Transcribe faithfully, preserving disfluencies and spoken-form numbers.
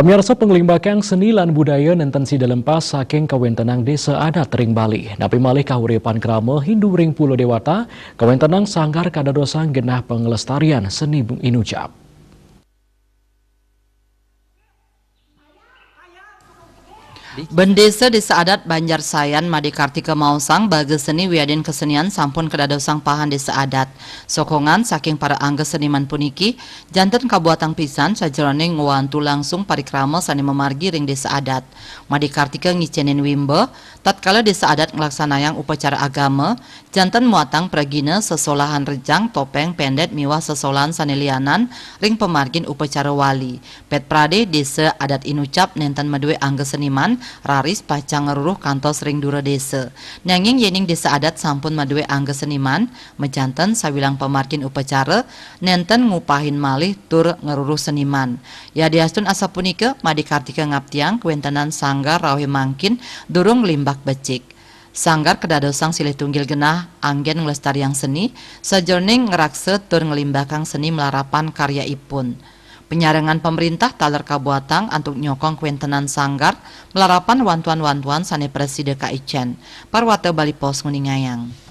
Pamiarsa, panglimbakang seni lan budaya nénten sida lempas saking kawéntenan désa adat ring Bali. Napi malih kahuripan krama Hindu ring Pulo Déwata, kawéntenan Sanggar kadadosang genah panglestarian seni inucap. Bendésa Désa Adat Banjar Sayan Madé Kartika maosang baga seni wiadin kesenian sampun kadadosang pahan désa adat. Sokongan saking para angga seniman puniki janten kabuatang pisan sajeroning ngwantu langsung parikrama sané mamargi ring désa adat. Madé Kartika ngicénin wimba, tatkala désa adat nglaksanayang upacara agama, janten muatang pragina sesolahan rejang, topéng, péndét miwah sesolahan sané lianan ring pamargin upacara wali. Pét pradé désa adat inucap nénten madué angga seniman, raris pacang ngruruh kantos ring dura désa. Nanging yéning désa adat sampun madué angga seniman, majanten sawilang pamargin upacara, nénten ngupahin malih tur ngruruh seniman. Yadiastun asapunika, Madé Kartika ngaptiang kawéntenan sanggar rauhé mangkin durung nglimbak becik. Sanggar kadadosang silih tunggil genah anggén nglestariang seni, sajeroning ngraksa tur nglimbakang seni malarapan karyaipun. Panyarengan pamréntah taler kabuatang antuk nyokong kawéntenan sanggar malarapan wantuan-wantuan sané prasida kaicén. Parwata Bali Post nguningayang.